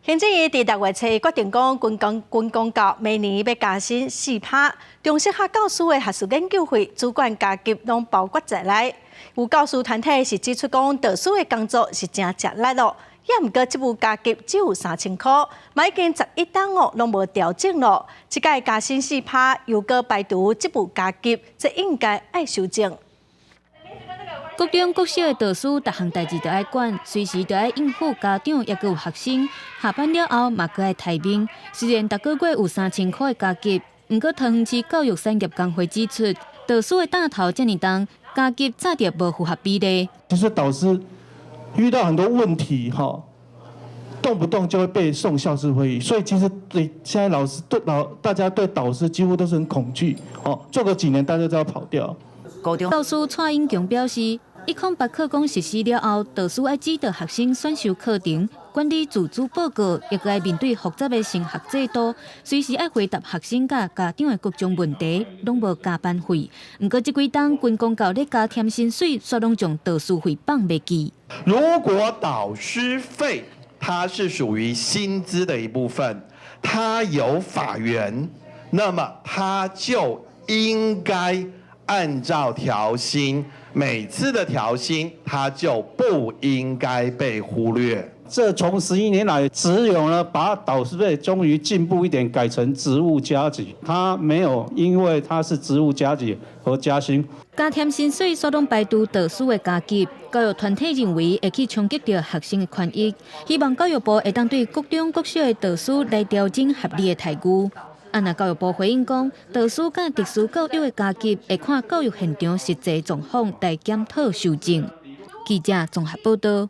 行政院佇6月初決定講，軍公教每年欲加薪4趴，中小學教師的學術研究費、主管加給攏包括在內。有教師團體是指出講，導師的工作是誠吃力囉，也毋過職務加給只有3000箍，嘛已經11冬哦，攏無調整囉。這擺加薪四趴，又閣排除職務加給，這應該愛修正。國中國小的導師，逐項代誌都愛管，隨時都愛應付家長，抑閣有學生。下班了後嘛，閣愛刣面。雖然逐個月有三千箍的加給，毋過桃園市教育產業工會指出，導師的擔頭遮爾重，加給早就無符合比例。其實導師遇到很多問題，哈，動不動就會被送校事會議，所以其實對現在老師對老大家對導師幾乎都是很恐懼，哦，做個幾年大家就要跑掉。教師蔡英強表示，108課綱實施了後，導師愛指導學生選修課程、管理自主報告，抑閣愛面對複雜的升學制度，隨時愛回答學生佮家長的各種問題，攏無加班費。毋過這幾冬軍公教咧加添薪水，煞攏將導師費放袂記。如果導師費它是屬於薪資的一部分，它有法源，那麼它就應該按照調薪，每次的調薪，它就不應該被忽略。這從11年來，只有呢把導師費終於進步一點，改成職務加給，他沒有因為他是職務加給而加薪。加添薪水，煞攏排除導師的加給，教育團體認為會去衝擊著學生的權益，希望教育部會當對國中國小的導師來調整合理的待遇。啊，若教育部回應講，導師佮特殊教育的加給會看教育現場實際狀況來檢討修正。記者綜合報道。